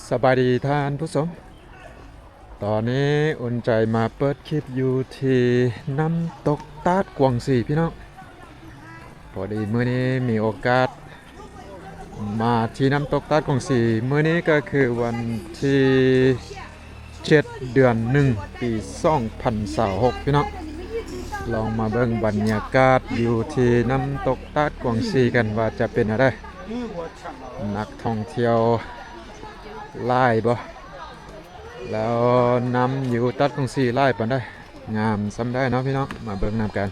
ສະບາຍດີທ່ານຜູ້ຊົມ, ຕອນນີ້ອຸ່ນໃຈມາເປີດຄລິບຢູ່ທີ່ນ້ຳຕົກຕາດກວາງຊີພີ່ນ້ອງ. ພໍດີມື້ນີ້ມີໂອກາດມາທີ່ນ້ຳຕົກຕາດກວາງຊີ, ມື້ນີ້ກໍຄືວັນທີເຈັດ ເດືອນໜຶ່ງ ປີສອງພັນຊາວຫົກ ພີ່ນ້ອງ. ລອງມາເບິ່ງບັນຍາກາດຢູ່ທີ່ນ້ຳຕົກຕາດກວາງຊີກັນວ່າຈະເປັນແນວໃດ. ນັກທ່ອງທ່ຽວຫຼາຍບໍ່? ແລ້ວນ້ຳຢູ່ຕາດກວາງຊີຫຼາຍປານໃດ? ງາມສ່ຳໃດເນາະພີ່ນ້ອງ, ມາເບິ່ງນຳກັນ.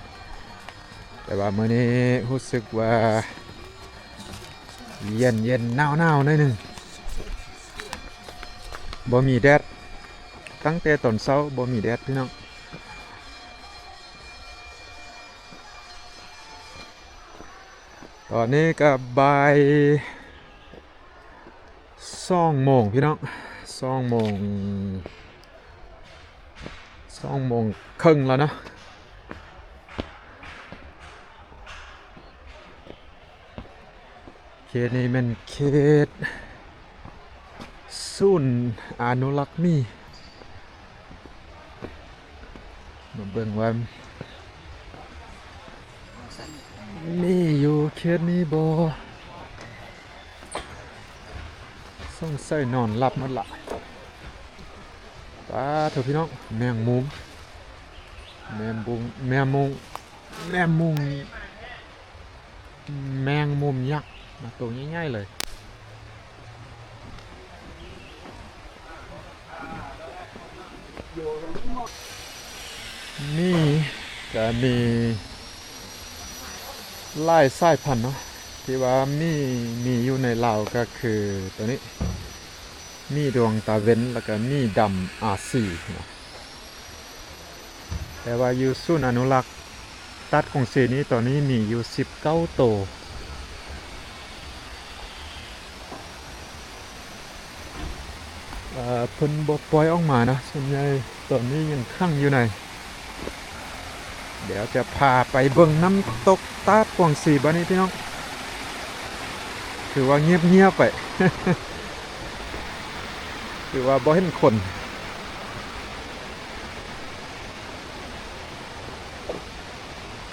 ແຕ່ວ່າມື້ນີ້ຮູ້ສຶກວ່າເຢັນໆ ໜາວໆ ໜ້ອຍໜຶ່ງ, ບໍ່ມີແດດ, ຕັ້ງແຕ່ຕອນເຊົ້າບໍ່ມີແດດພີ່ນ້ອງ. ຕອນນີ້ກໍບ່າຍສອງໂມງພີ່ນ້ອງ, ສອງໂມງ ສອງໂມງເຄິ່ງແລ້ວເນາະ. ເຂດນີ້ແມ່ນເຂດສູນອະນຸລັກໝີ. ມາເບິ່ງວ່າມີຢູ່ເຂດນີ້ບໍ່? ສົງໄສນອນຫຼັບໝົດລະ. ປາໂທ້ພີ່ນ້ອງ, ແມງມຸມ, ແມງບຸງ, ແມງມຸມ, ແມງມຸມ. ແມງມຸມຍັກນະ, ໂຕໃຫຍ່ໆ ເລີຍ. ໝີກໍມີຫຼາຍສາຍພັນເນາະ, ທີ່ວ່າໝີມີຢູ່ໃນລາວກໍຄືໂຕນີ້, ໝີດວງຕາເວັນ ແລ້ວກໍໝີດຳອາຊີເນາະ. ແຕ່ວ່າຢູ່ສູນອະນຸລັກຕາດກວາງຊີນີ້ ຕອນນີ້ມີຢູ່ສິບເກົ້າໂຕ. ເອີ ເພິ່ນບໍ່ປ່ອຍອອກມານະ, ສ່ວນໃຫຍ່ຕອນນີ້ຍັງຂັງຢູ່ໃນ. ດຽວຈະພາໄປເບິ່ງນ້ຳຕົກຕາດກວາງຊີບາດນີ້ພີ່ນ້ອງ. ຖືວ່າງຽບໆ ໄປ, ຖືວ່າບໍ່ເຫັນຄົນ.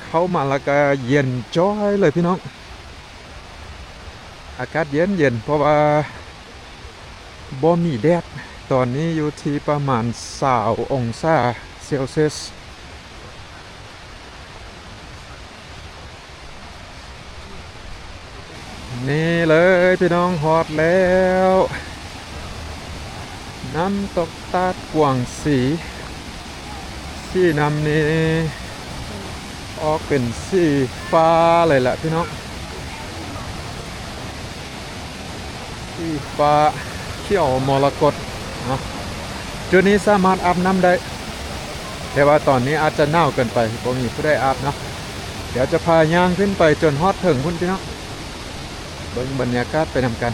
ເຂົ້າມາແລ້ວກໍເຢັນຈ້ອຍເລີຍພີ່ນ້ອງ, ອາກາດເຢັນໆ ເພາະວ່າບໍ່ມີແດດ. ຕອນນີ້ຢູ່ທີ່ປະມານຊາວອົງສາເຊລຊຽສ. ນີ້ເລີຍພີ່ນ້ອງ, ຮອດແລ້ວ ນ້ຳຕົກຕາດກວາງສີ. ສີນ້ຳນີ້ອອກເປັນສີຟ້າເລີຍແຫຼະພີ່ນ້ອງ, ສີຟ້າຂຽວມໍລະກົດເນາະ. ຈຸດນີ້ສາມາດອາບນ້ຳໄດ້, ແຕ່ວ່າຕອນນີ້ອາດຈະໜາວເກີນໄປ, ບໍ່ມີຜູ້ໃດອາບເນາະ. ດຽວຈະພາຍ່າງຂຶ້ນໄປຈົນຮອດເທິງພຸ້ນພີ່ນ້ອງ, ເບິ່ງບັນຍາກາດໄປນຳກັນ.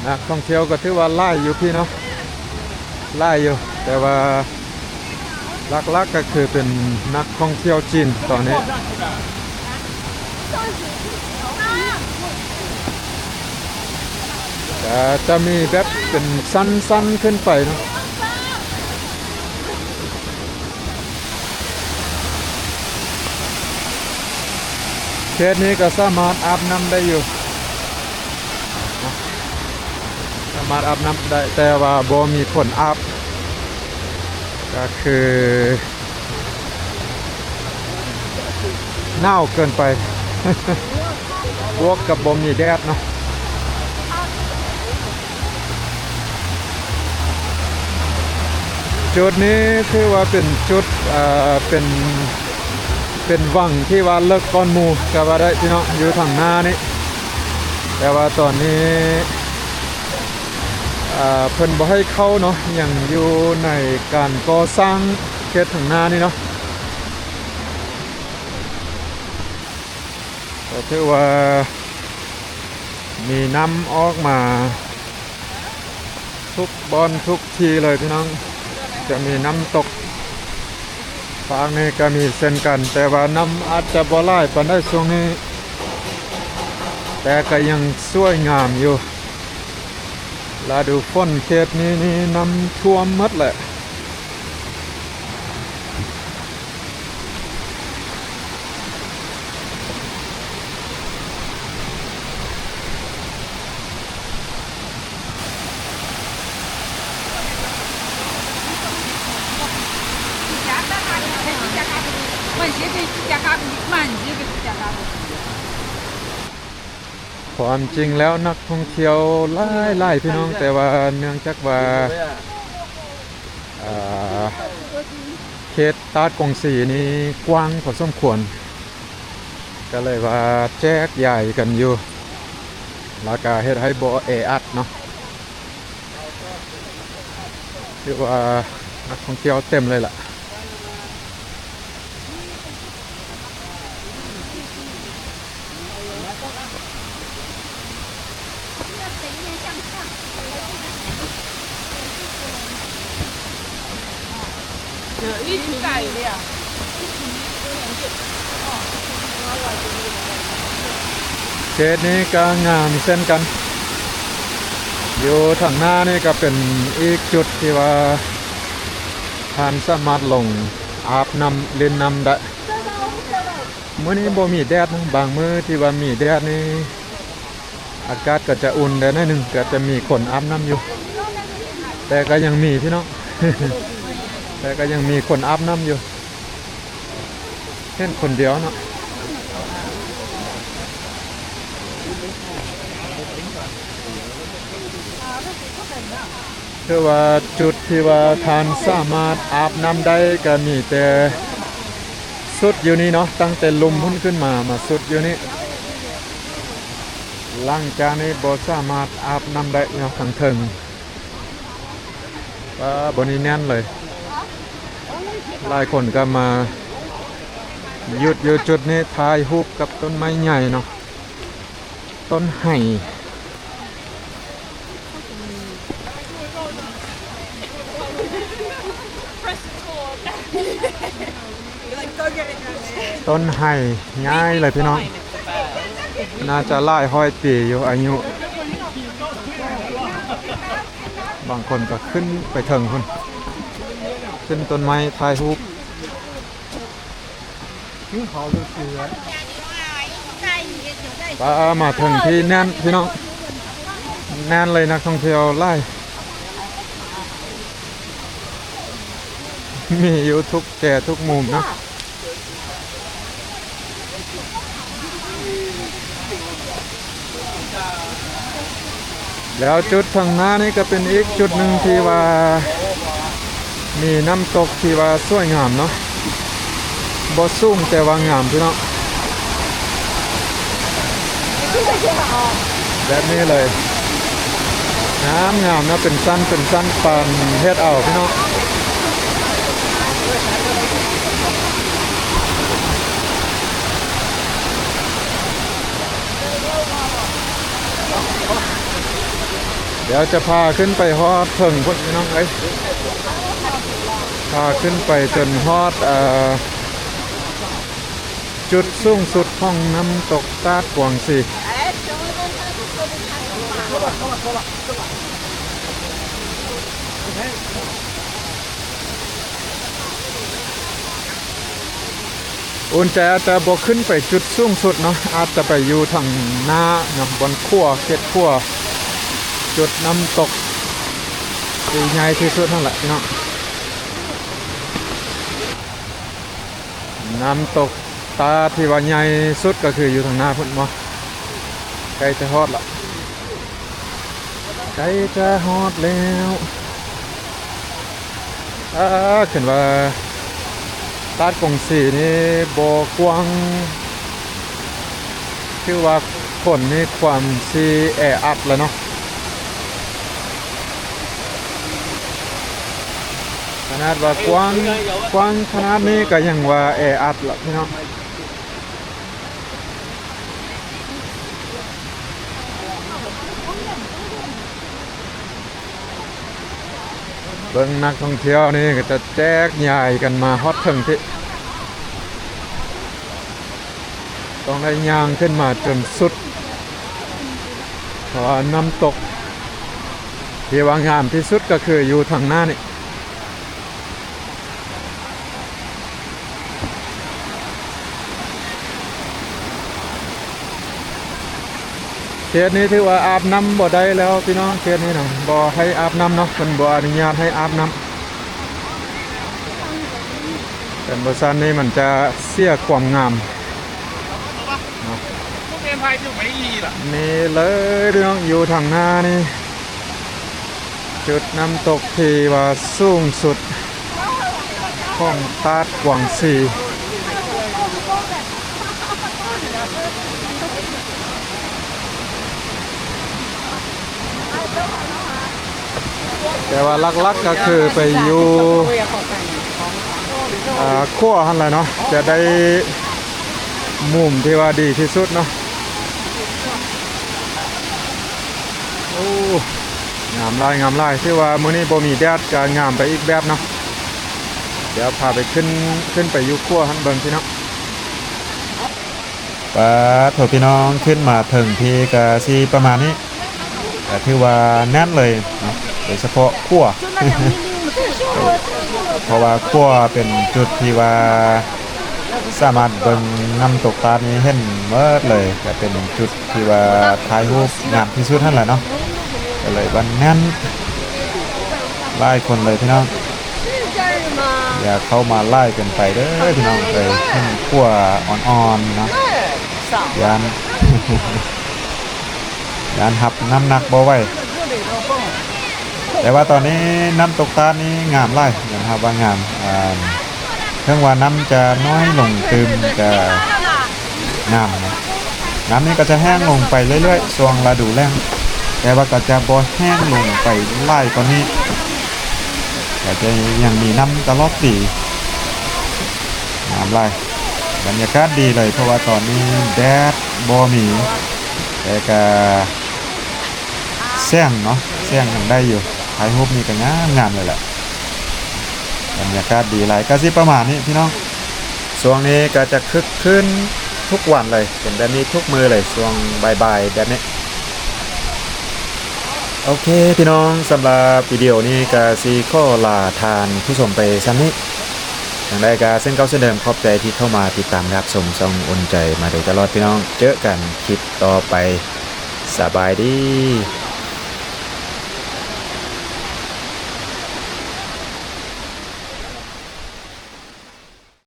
ນັກທ່ອງທ່ຽວກໍຖືວ່າຫຼາຍຢູ່ພີ້ເນາະ, ຫຼາຍຢູ່, ແຕ່ວ່າຫຼັກໆກໍຄືເປັນນັກທ່ອງທ່ຽວຈີນຕອນນີ້. ກໍຈະມີແບບເປັນຊັ້ນໆຂຶ້ນໄປເນາະ. ເຂດນີ້ກໍສາມາດອາບນ້ຳໄດ້ຢູ່, ສາມາດອາບນ້ຳໄດ້, ແຕ່ວ່າບໍ່ມີຄົນອາບ, ກໍຄືໜາວເກີນໄປ ບວກກັບບໍ່ມີແດດເນາະ. ຈຸດນີ້ຖືວ່າເປັນຈຸດ ເປັນ ເປັນວັງທີ່ວ່າເລິກກ່ອນໝູ່ກໍວ່າໄດ້ພີ່ນ້ອງ, ຢູ່ທາງໜ້ານີ້, ແຕ່ວ່າຕອນນີ້ ເພິ່ນບໍ່ໃຫ້ເຂົ້າເນາະ, ຍັງຢູ່ໃນການກໍ່ສ້າງເຂດທາງໜ້ານີ້ເນາະ. ກໍຖືວ່າມີນ້ຳອອກມາທຸກບ່ອນທຸກທີ່ເລີຍພີ່ນ້ອງ, ຈະມີນ້ຳຕົກ ຟາກນີ້ກໍມີເຊັ່ນກັນ, ແຕ່ວ່ານ້ຳອາດຈະບໍ່ຫຼາຍປານໃດຊ່ວງນີ້, ແຕ່ກໍຍັງສວຍງາມຢູ່. ລະດູຝົນເຂດນີ້ນີ້ນ້ຳຖ້ວມໝົດແຫຼະ. ຄວາມຈິງແລ້ວນັກທ່ອງທ່ຽວຫຼາຍໆ ພີ່ນ້ອງ, ແຕ່ວ່າເນື່ອງຈາກວ່າ ອ່າ ເຂດຕາດກົງສີນີ້ກວ້າງພໍສົມຄວນ, ກໍເລີຍວ່າແຈກຢາຍກັນຢູ່, ແລ້ວກໍເຮັດໃຫ້ບໍ່ແອອັດເນາະ. ຖືວ່ານັກທ່ອງທ່ຽວເຕັມເລີຍລະ. ເຂດນີ້ກໍງາມເຊັ່ນກັນ. ຢູ່ທາງໜ້ານີ້ກໍເປັນອີກຈຸດທີ່ວ່າທ່ານສາມາດລົງອາບນ້ຳ ຫຼິ້ນນ້ຳໄດ້. ມື້ນີ້ບໍ່ມີແດດນະ, ບາງມື້ທີ່ວ່າມີແດດນີ້ ອາກາດກໍຈະອຸ່ນໄດ້ໜ້ອຍໜຶ່ງ, ກໍຈະມີຄົນອາບນ້ຳຢູ່, ແຕ່ກໍຍັງມີພີ່ນ້ອງ, ແຕ່ກໍຍັງມີຄົນອາບນ້ຳຢູ່, ເຫັນຄົນດຽວເນາະ. ຄືວ່າຈຸດທີ່ວ່າທ່ານສາມາດອາບນ້ຳໄດ້ກໍມີແຕ່ສຸດຢູ່ນີ້ເນາະ, ຕັ້ງແຕ່ລຸ່ມພຸ້ນຂຶ້ນມາ ມາສຸດຢູ່ນີ້. ຫຼັງຈາກນີ້ບໍ່ສາມາດອາບນ້ຳໄດ້ເນາະ ທາງເທິງ. ປາ ບ່ອນນີ້ແໜ້ນເລີຍ, ຫຼາຍຄົນກໍມາຢຸດຢູ່ຈຸດນີ້ ຖ່າຍຮູບກັບຕົ້ນໄມ້ໃຫຍ່ເນາະ, ຕົ້ນໄຮ. ຕົ້ນໄຮໃຫຍ່ເລີຍພີ່ນ້ອງ, ໜ້າຈະຫຼາຍຮ້ອຍປີຢູ່ອາຍຸ. ບາງຄົນກໍຂຶ້ນໄປເທິງພຸ້ນ, ຂຶ້ນຕົ້ນໄມ້ຖ່າຍຮູບ. ປາ ມາເຖິງທີ່ແໜ້ນພີ່ນ້ອງ, ແໜ້ນເລີຍ, ນັກທ່ອງທ່ຽວຫຼາຍ, ມີຢູ່ທຸກແຈທຸກມຸມເນາະ. ແລ້ວຈຸດທາງໜ້ານີ້ກໍເປັນອີກຈຸດໜຶ່ງທີ່ວ່າມີນ້ຳຕົກທີ່ວ່າສວຍງາມເນາະ, ບໍ່ສູງແຕ່ວ່າງາມພີ່ນ້ອງ, ແບບນີ້ເລີຍ, ງາມໆ ເນາະ, ເປັນຊັ້ນເປັນຊັ້ນ ປານເຮັດເອົາພີ່ນ້ອງ. ດຽວຈະພາຂຶ້ນໄປຮອດເທິງພຸ້ນພີ່ນ້ອງເອີຍ, ພາຂຶ້ນໄປຈົນຮອດ ເອີ ຈຸດສູງສຸດຂອງນ້ຳຕົກຕາດກວາງສີ. ອຸ່ນໃຈອາດຈະບໍ່ຂຶ້ນໄປຈຸດສູງສຸດເນາະ, ອາດຈະໄປຢູ່ທາງໜ້າເນາະ, ບ່ອນຂົວ ເຂດຂົວ, ຈຸດນ້ຳຕົກທີ່ໃຫຍ່ທີ່ສຸດຫັ້ນແຫຼະເນາະ. ນ້ຳຕົກຕາດທີ່ວ່າໃຫຍ່ສຸດກໍຄືຢູ່ທາງໜ້າພຸ້ນເນາະ, ໃກ້ຈະຮອດລະ. ໃກ້ຈະຮອດແລ້ວ. ເອີ ເຫັນວ່າຕາດກົງສີນີ້ບໍ່ກວ້າງ, ຄືວ່າຄົນນີ້ຄວາມຊິແອອັດແລ້ວເນາະ. ຂະໜາດວ່າກວ້າງ, ກວ້າງຂະໜາດນີ້ກໍຍັງວ່າແອອັດລະພີ່ນ້ອງ. ເບິ່ງນັກທ່ອງທ່ຽວນີ້ກໍຈະແຈກຢາຍກັນມາຮອດເຖິງພີ້. ຕ້ອງໄດ້ຍ່າງຂຶ້ນມາຈົນສຸດ ເພາະວ່ານ້ຳຕົກທີ່ວ່າງາມທີ່ສຸດກໍຄືຢູ່ທາງໜ້ານີ້. ເຂດນີ້ຖືວ່າອາບນ້ຳບໍ່ໄດ້ແລ້ວພີ່ນ້ອງ ເຂດນີ້ນະ ບໍ່ໃຫ້ອາບນ້ຳເນາະ ເພິ່ນບໍ່ອະນຸຍາດໃຫ້ອາບນ້ຳ. ຄັນບໍ່ຊັ້ນນີ້ມັນຈະເສຍຄວາມງາມເນາະ. ນີ້ເລີຍພີ່ນ້ອງ ຢູ່ທາງໜ້ານີ້ ຈຸດນ້ຳຕົກທີ່ວ່າສູງສຸດຂອງຕາດກວາງຊີ. ແຕ່ວ່າຫຼັກໆກໍຄືໄປຢູ່ ອ່າ ຂົວຫັ້ນແຫຼະເນາະ ຈະໄດ້ມຸມທີ່ວ່າດີທີ່ສຸດເນາະ. ໂອ້ ງາມຫຼາຍ ງາມຫຼາຍ ຖືວ່າມື້ນີ້ບໍ່ມີແດດກໍງາມໄປອີກແບບເນາະ. ດຽວພາໄປຂຶ້ນ ຂຶ້ນໄປຢູ່ຂົວຫັ້ນເບິ່ງພີ່ນ້ອງ. ປາດໂທ້ ພີ່ນ້ອງ ຂຶ້ນມາເຖິງພີ້ກະຊິປະມານນີ້ ກະຖືວ່າແໜ້ນເລີຍເນາະ ໂດຍສະເພາະຂົວ ເພາະວ່າຂົວເປັນຈຸດທີ່ວ່າສາມາດເບິ່ງນ້ຳຕົກຕາດນີ້ເຫັນໝົດເລີຍ ກະເປັນຈຸດ ທີ່ວ່າຖ່າຍຮູບງາມທີ່ສຸດຫັ້ນແຫຼະເນາະ ກໍເລີຍວ່າແໜ້ນຫຼາຍຄົນເລີຍພີ່ນ້ອງ. ຢ່າເຂົ້າມາຫຼາຍເກີນໄປເດີພີ່ນ້ອງເອີຍ ເຫັນຂົວອ່ອນໆເນາະ ຢ້ານ ຢ້ານຮັບນ້ຳໜັກບໍ່ໄຫວ. ແຕ່ວ່າຕອນນີ້ນ້ຳຕົກຕາດນີ້ງາມຫຼາຍ ຍອມຮັບວ່າງາມ ອ່າ ເຖິງວ່ານ້ຳຈະນ້ອຍລົງຕື່ມກະງາມເນາະ. ນ້ຳນີ້ກໍຈະແຫ້ງລົງໄປເລື້ອຍໆ ຊ່ວງລະດູແລ້ງ ແຕ່ວ່າກໍຈະບໍ່ແຫ້ງລົງໄປຫຼາຍກວ່ານີ້ ກໍຈະຍັງມີນ້ຳຕະຫຼອດປີ. ງາມຫຼາຍ ບັນຍາກາດດີເລີຍ ເພາະວ່າຕອນນີ້ແດດບໍ່ມີ ແຕ່ກະ ແສງເນາະ ແສງຍັງໄດ້ຢູ່ ຖ່າຍຮູບນີ້ກໍງາມໆເລີຍແຫຼະ. ບັນຍາກາດດີຫຼາຍ ກໍຊິປະມານນີ້ພີ່ນ້ອງ ຊ່ວງນີ້ກໍຈະຄຶກຄື້ນທຸກວັນເລີຍ ເປັນແບບນີ້ທຸກມື້ເລີຍ ຊ່ວງບ່າຍໆແບບນີ້. ໂອເຄພີ່ນ້ອງ ສຳລັບວິດີໂອນີ້ກໍຊິຂໍລາທ່ານຜູ້ຊົມໄປສ່ຳນີ້ ຈັ່ງໃດກໍເຊັ່ນເກົ່າເຊັ່ນເດີມ ຂອບໃຈທີ່ເຂົ້າມາຕິດຕາມຮັບຊົມຊ່ອງອຸ່ນໃຈມາໂດຍຕະຫຼອດພີ່ນ້ອງ ເຈີກັນຄລິບຕໍ່ໄປ ສະບາຍດີ.